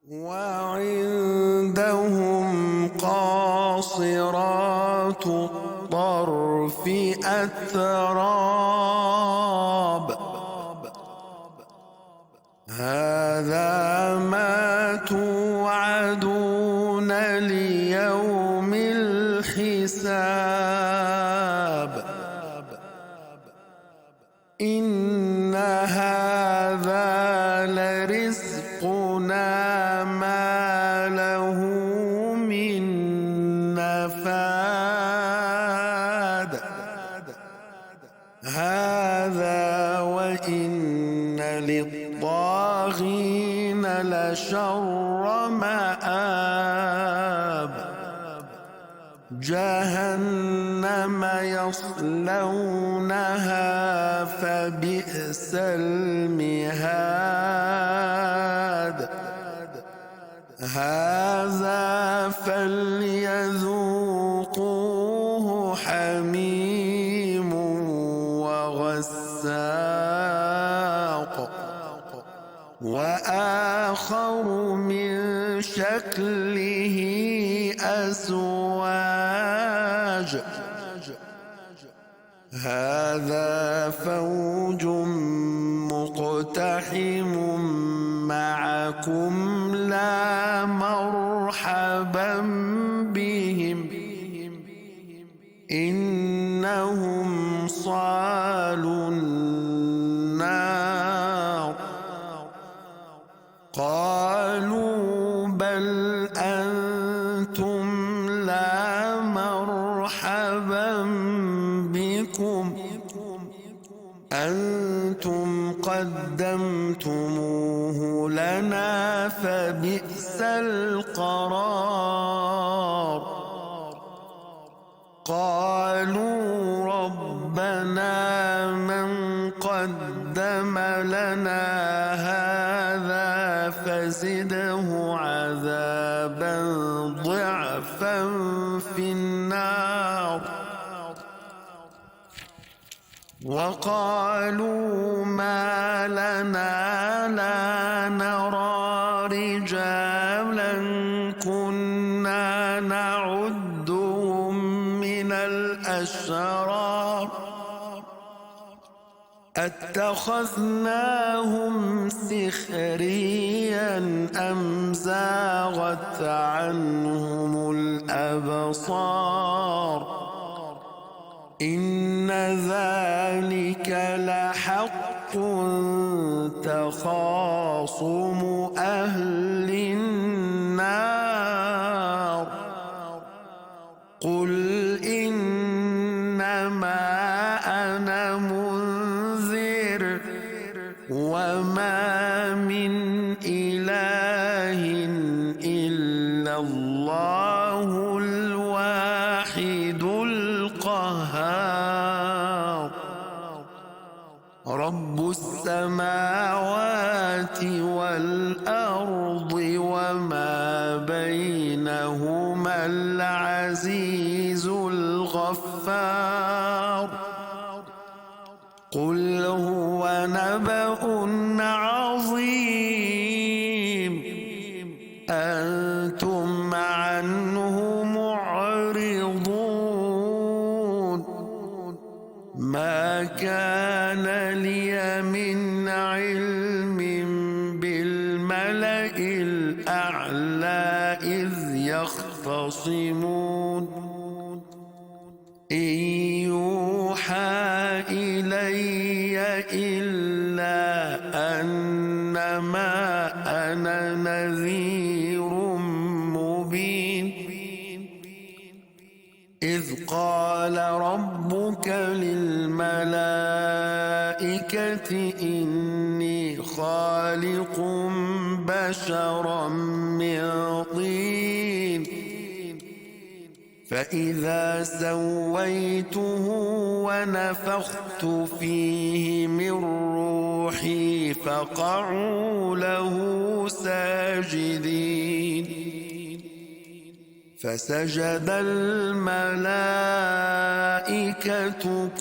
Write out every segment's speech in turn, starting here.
وعندهم قاصرات الطرف أتراب. هذا ما توعدون ليوم الحساب. إن هذا لرزقنا ما له من نفاد. هذا وإن للطاغين لشر مآب. جهنم يصلونها فبئس المهاد. هذا فليذوقوه حميم وغساق وآخر من شكله أزواج. هذا فوج مقتحم معكم لا مرحبا بهم، إنهم صالوا النار. قالوا بل أنتم لا مرحبا بكم، أنتم قدمتموه لنا فبئس القرار. قالوا ربنا من قدم لنا هذا فزده عذابا ضعفا في النار. وقالوا ما لنا لا نرى رجالا كنا نعدهم من الأشرار، أتخذناهم سخريا أم زاغت عنهم الأبصار؟ إن ذلك لحق تخاصم أهل النار. قل إنما أنا منذر وما من إله إلا الله الواحد القهار. رب السماوات والأرض وما بينهما العزيز الغفار. قل هو نبأ عظيم أنتم عنه معرضون. ما كان لي من علم بالملأ الأعلى إذ يختصمون، إن يوحى إلي إلا أنما أنا نذير مبين. إذ قال ربك للملائكة إني خالق بشرا من طين، فإذا سويته ونفخت فيه من روحي فقعوا له ساجدين. فسجد الملائكة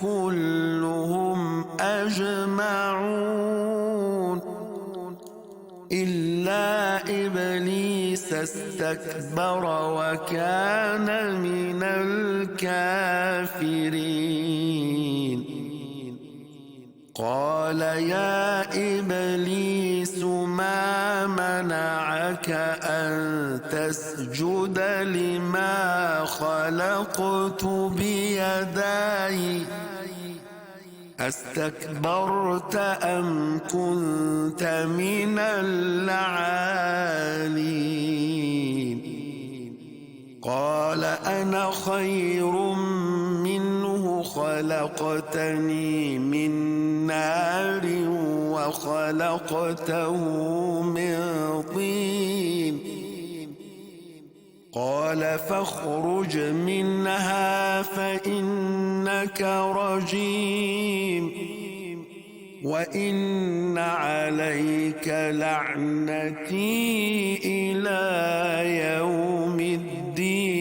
كلهم أجمعون إلا إلا إبليس استكبر وكان من الكافرين. قال يا إبليس ما منعك أن تسجد لما خلقت بيداي؟ أستكبرت أم كنت من العالين؟ قال أنا خير منه، خلقتني من نار وخلقته من طين. قال فاخرج منها فإنك رجيم، وإن عليك لعنتي إلى يوم الدين.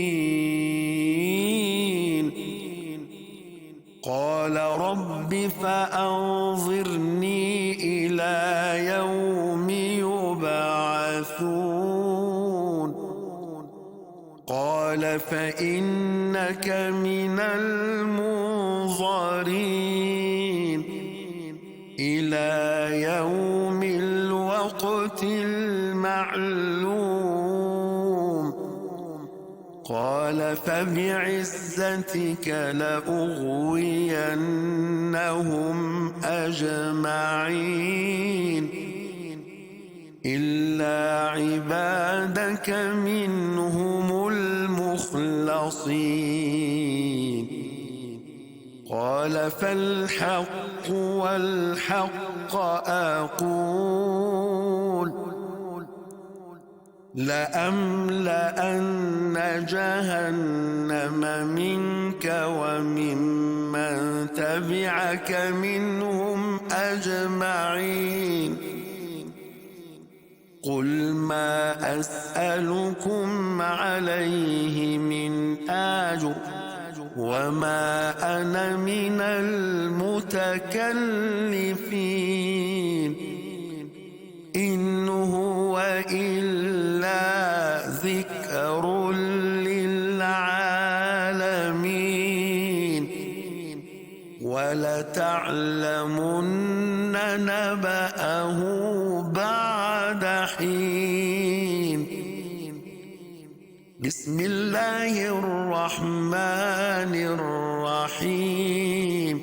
قال رب فأنظرني إلى يوم يبعثون. قال فإنك من المنظرين إلى يوم الوقت المعلوم. قال فبعزتك لأغوينهم أجمعين إلا عبادك منهم المخلصين. قال فالحق والحق أقول، لأملأن جهنم منك وممن تبعك منهم أجمعين. قل ما أسألكم عليه من أجر وما أنا من المتكلفين. إن هو إلا ذكر للعالمين. ولتعلمن نبأه بعد حين. بسم الله الرحمن الرحيم.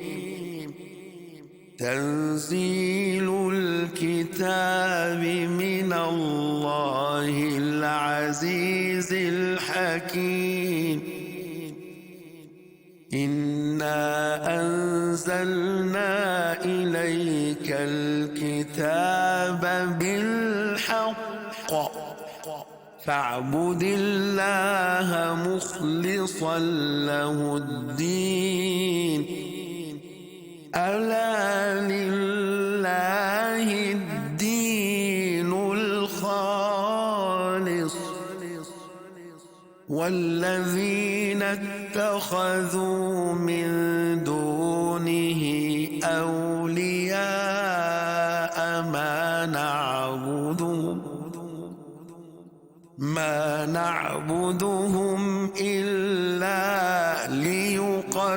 تنزيل الكتاب من الله العزيز الحكيم. إنا أنزلنا إليك الكتاب بالحق فاعبد الله مخلصا له الدين. ألا لله الدين الخالص. والذين اتخذوا من دونه أولياء ما نعبدهم إلا ليقربونا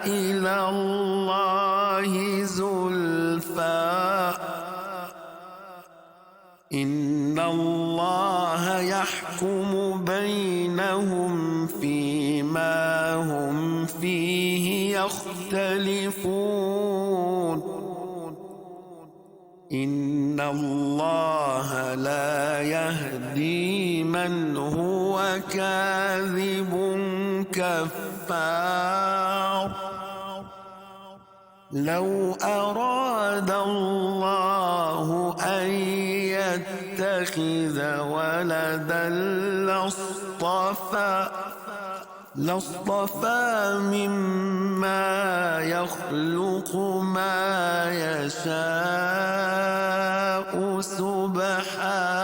إلى الله زلفى. إن الله يحكم بينهم فيما هم فيه يختلفون. إن الله لا يهدي من هو كاذب كفار. لو أراد الله أن يتخذ ولدا لاصطفى مما يخلق ما يشاء سبحانه،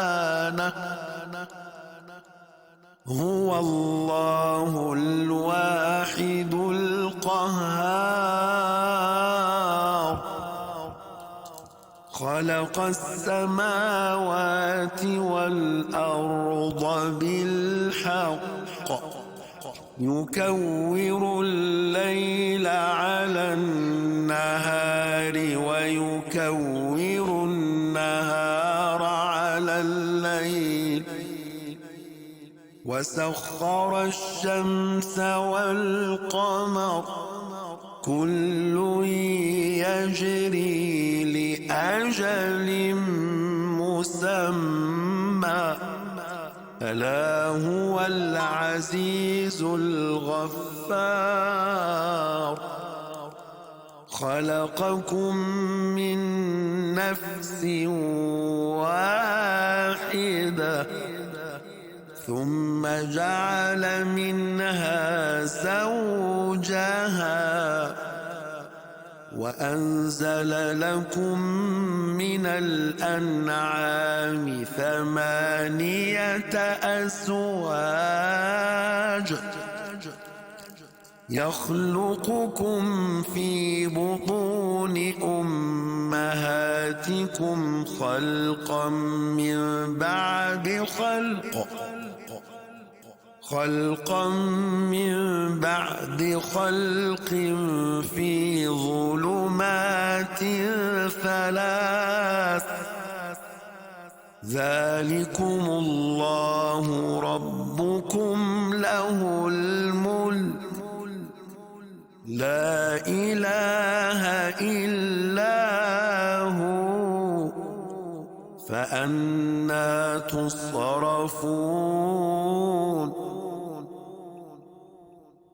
هو الله الواحد القهار. خلق السماوات والأرض بالحق، يكور الليل على النهار ويكور النهار على الليل، وسخر الشمس والقمر، كل يجري لأجل مسمى، ألا هو العزيز الغفار. خلقكم من نفس واحدة ثم جعل منها زوجها وأنزل لكم من الأنعام 8 أزواج يخلقكم في بطون أمهاتكم خلقا من بعد خلق في ظلمات 3. ذلكم الله ربكم له الملك، لا إله إلا هو، فأنا تصرفون.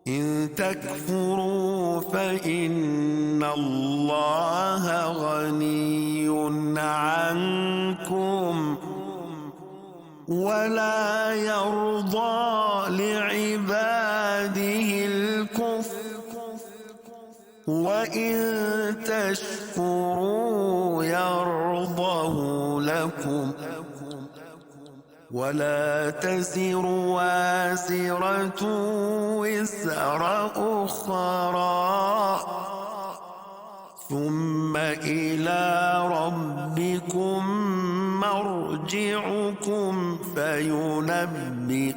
إن تكفروا فإن الله غني عنكم ولا يرضى لعباده الكفر، وإن تشكروا يرضه لكم، ولا تزر وازرة وزر أخرى، ثم إلى ربكم مرجعكم فينبئكم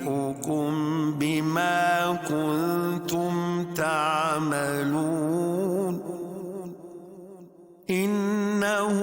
بما كنتم تعملون. إنه